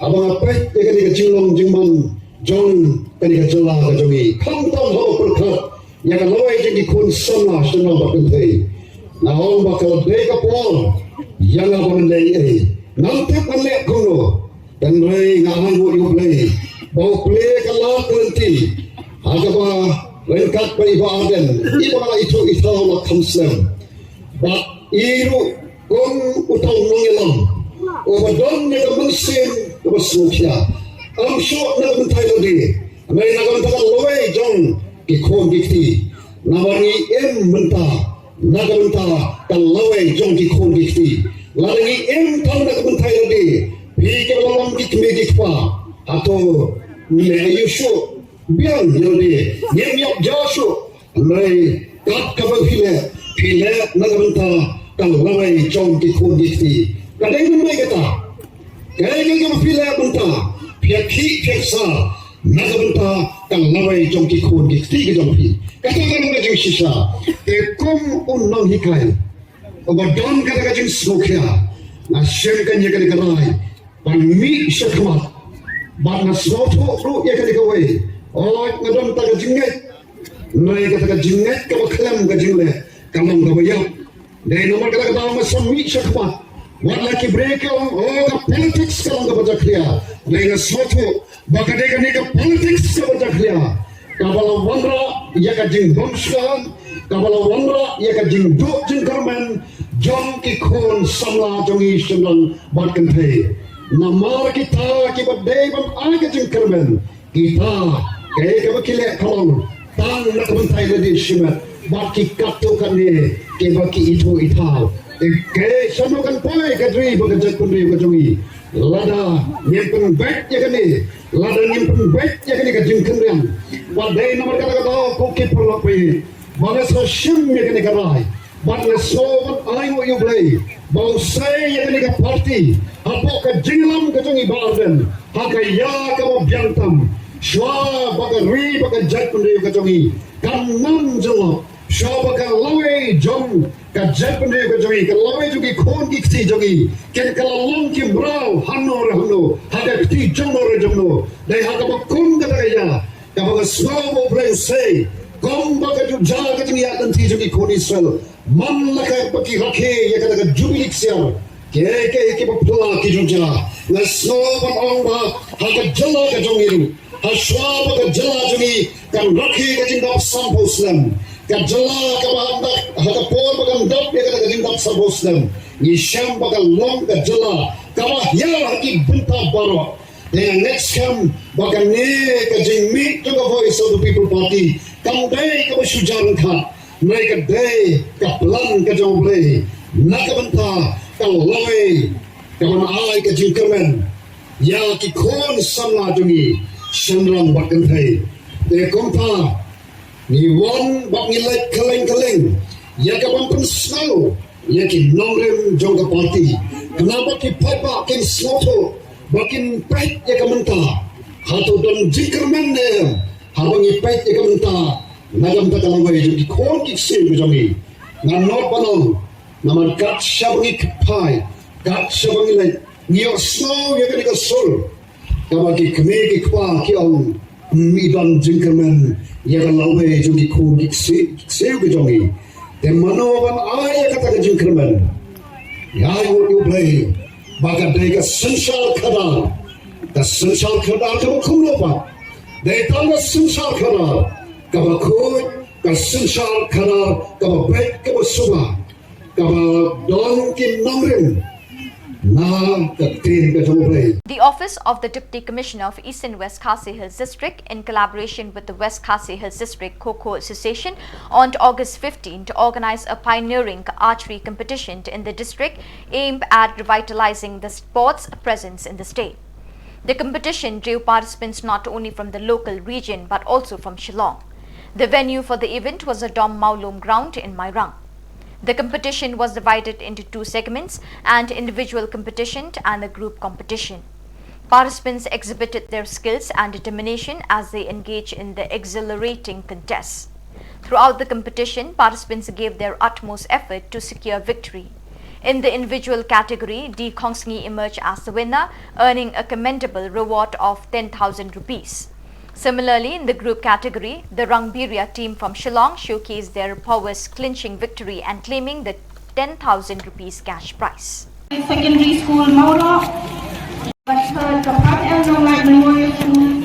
haba nga peit ïa kane ka jinglong jingman jong kane ka jylla ka jong ngi, khamtam haba pyrkhat ïa ka lawei jong ki khun samla shnong bad kynthei, nga ong ba ka la dei ka por ïa nga ba ngan leh ei ei. Ngam tip ngan leh kumno. Hynrei nga ai nguh ïa U Blei ba u plie ka lad ka lynti ha kaba ryngkat bad i Bah Ardent, i ba nga la ithuh ithaw la kham slem. Bad i ruh kum uta u nongïalam uba don ïa ka mynsiem kaba sngewkhia, ym shuh na ka bynta ïa lade, hynrei na ka bynta ka lawei jong ki khun ki kti. Namar ngi im mynta na ka bynta ka lawei jong ki khun ki kti. Lada ngi im tang na ka bynta ïa lade, phi kiba long ki kmie ki kpa, hato ngi leh aïu shuh? Biang ïa lade, ngim ïoh ja shuh. Hynrei kat kaba phi leh, phi leh na ka bynta ka lawei jong ki khun ki kti. Ka dei mynta kata, Kaei kaei kaba phi leh mynta, phi ïakhih phi ïaksa na ka bynta ka lawei jong ki khun ki kti ka jong phi. Kata ka long ka jingshisha. Te kum u nonghikai uba don kata ka jingsngewkhia, nga shem kane ïa kane ka rai ban mih shakhmat. Bad nga sngewthuh ruh ïa kane kawei. Oi, nga don ta ka jingngeit. Hynrei kata ka jingngeit kaba khlem ka jingleh ka long kaba ïap. Dei namar kata ka daw nga sa mih shakhmat. Wat la ki briew ki ong, oh, ka politics ka long kaba jakhlia. Dei nga sngewthuh ba ka dei kane ka politics kaba jakhlia, kaba la wanrah ïa ka jingbymshong, kaba la wanrah ïa ka jingduh jingkyrmen jong ki khun samla jong ngi shynrang bad kynthei. Namar kita kiba dei ban ai ka jingkyrmen, kita, kaei kaba ki leh ka long tang na ka bynta lade shimet bad ki katto katne kiba ki ithuh ithaw. Te kaei, shano kan poi ka ri bad ka jaitbynriew ka jong ngi lada ngim pynbeit ïa kane, lada ngim pynbeit ïa kane ka jingkynriang? Wat dei namar kata ka daw ko ki paralok, ba nga sa shim ïa kane ka rai. Bad nga sngew ban ai nguh ïa U Blei ba u sei ïa kane ka party hapoh ka jingïalam ka jong i Bah Ardent ha ka ïa kaba biang tam, shuwa ba ka ri bad ka jaitbynriew ka jong i kan nang jyllop, shuwa ba ka lawei jong ka jaitbynriew ka jong i, ka lawei jong ki khun ki kti jong i, kin ka la long ki mraw hano re hano, ha ka kti jongno re jongno. Dei ha kaba kum kata ka ïa kaba nga sngew ba U Blei u sei, kumba ka ju jia ka jingïaid lynti jong ki khun Israel man la ka ba ki rakhe ïa kata ka jubili ksiar. Kiei kiei kiba phylla ki ju jia, nga sngew ban ong ba ha ka jylla ka jong ngi ruh, ha shuwa ba ka jylla jong ngi kan rakhe ka jingdap sanphew snem, ka jylla kaba ha ka por ba kan dap ïa kata ka jingdap sanphew snem, ngi shem ba kan long ka jylla kaba hiar ha ki bynta baroh. Te nga ngeit skhem ba kane ka jingmih jong ka Voice of the People Party kam dei kaba shu jia ryngkat, hynrei ka dei ka plan ka jong U Blei na ka bynta ka lawei, ka ban ai ka jingkyrmen ïa ki khun samla jong ngi shynrang bad kynthei. Te kumta ngi wan bad ngi leit kylleng kylleng ïa ka ban pynsngew ïa ki nongrim jong ka party, khnang ba ki paidbah kin sngewthuh, ba kin peit ïa ka mynta hato don jingkyrmen ne em. Haba ngi peit ïa ka mynta na ka bynta ka lawei jong ki khun ki ksiew ka jong ngi, ngan nud ban ong, namar kat shaba ngi kynphai, kat shaba ngi leit, ngi ïohsngew ïa kane ka sur kaba ki kmie ki kpa ki ong, ym i don jingkyrmen ïa ka lawei jong ki khun ki ksiew, ki ksiew ki jong ngi. Te mano ban ai ïa kata ka jingkyrmen? Ïa, ai nguh ïa U Blei ba ka dei ka synshar khadar, ka synshar khadar kaba kumno pat? Dei tang ka synshar khadar kaba khuid, ka synshar khadar kaba beit, kaba suba, kaba don ki nongrim na ka ktien ka jong U Blei. The Office of the Deputy Commissioner of Eastern West Khasi Hills District, in collaboration with the West Khasi Hills District Kho Kho Association, on August fifteenth, organized a pioneering archery competition in the district aimed at revitalizing the sports presence in the state. The competition drew participants not only from the local region but also from Shillong. The venue for the event was the Dom Mawlum ground in Mairang. The competition was divided into two segments, an individual competition and a group competition. Participants exhibited their skills and determination as they engaged in the exhilarating contests. Throughout the competition, participants gave their utmost effort to secure victory. In the individual category, D Khongsngi emerged as the winner, earning a commendable reward of ten thousand rupees. Similarly, in the group category, the Rangbiria team from Shillong showcased their prowess, clinching victory and claiming the ten thousand rupees cash prize. Secondary School Mawroh, but third, the Pat L Nonglait Memorial School.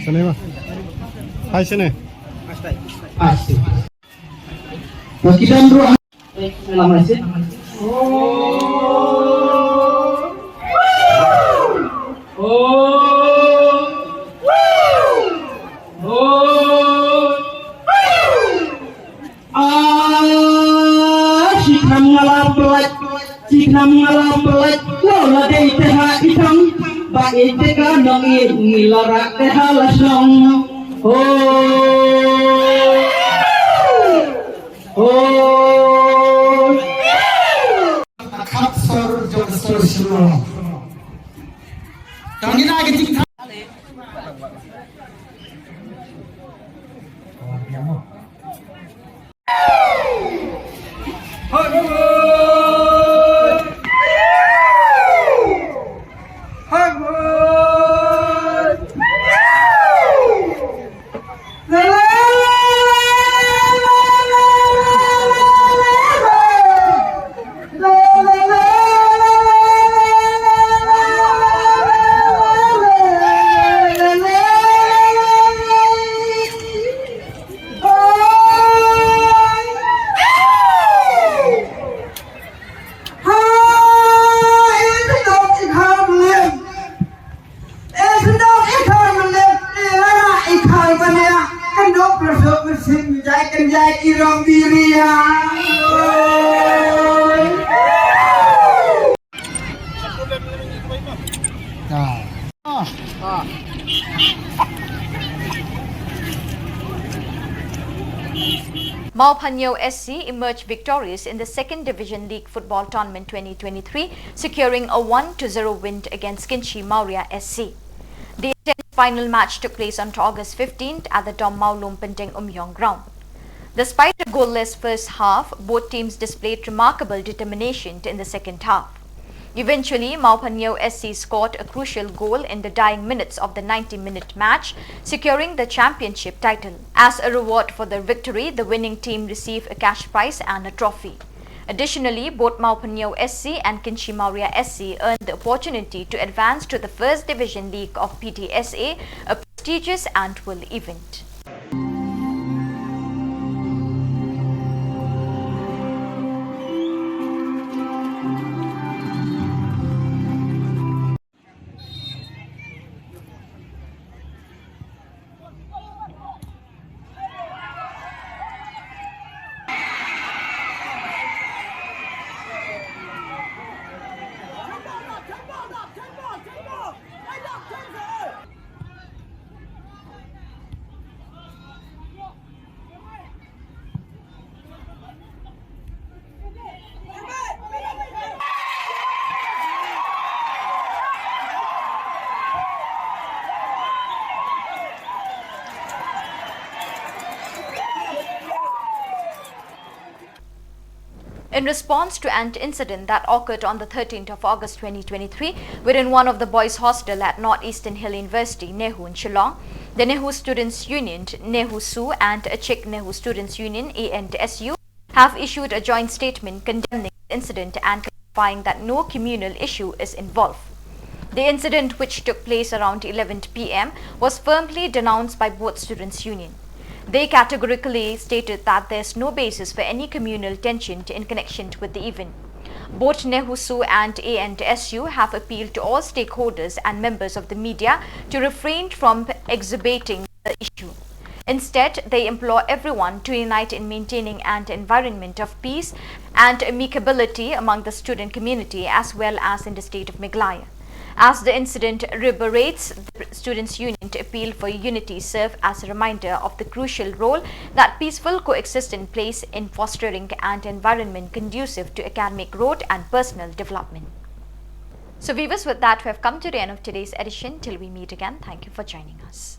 Sene ma. Hai sene. Aste. Pakidan ruh. Baik, selamat sih. Ti khnam nga la pynlait lo la dei te ha i thong, ba i te ka nong i ngi la rak te ha la song. Ho. Ho. Khap sor jong sor sor. Tang ina ki ting thang. Mawphanyo S C emerged victorious in the Second Division League Football Tournament twenty twenty-three, securing a one to zero win against Kynshi Mawria S C. The tenth final match took place on August fifteenth at the Dom Mawlum Pyndengumiong ground. Despite a goalless first half, both teams displayed remarkable determination in the second half. Eventually, Mawphanyo S C scored a crucial goal in the dying minutes of the ninety-minute match, securing the championship title. As a reward for their victory, the winning team received a cash prize and a trophy. Additionally, both Mawphanyo S C and Kynshi Mawria S C earned the opportunity to advance to the First Division League of P T S A, a prestigious annual event. In response to an incident that occurred on the thirteenth of August twenty twenty-three, wherein one of the boys' hostel at North Eastern Hill University, NEHU in Shillong, the NEHU Students Union, NEHUSU, and Achik NEHU Students Union, A N S U, have issued a joint statement condemning the incident and clarifying that no communal issue is involved. The incident, which took place around eleven p m, was firmly denounced by both students' union. They categorically stated that there's no basis for any communal tension in connection with the event. Both NEHUSU and A N S U have appealed to all stakeholders and members of the media to refrain from exacerbating the issue. Instead, they implore everyone to unite in maintaining an environment of peace and amicability among the student community as well as in the state of Meghalaya. As the incident reverberates, the Students' Union appeal for unity serve as a reminder of the crucial role that peaceful coexistence plays in fostering an environment conducive to academic growth and personal development. So viewers, with that, we have come to the end of today's edition. Till we meet again, thank you for joining us.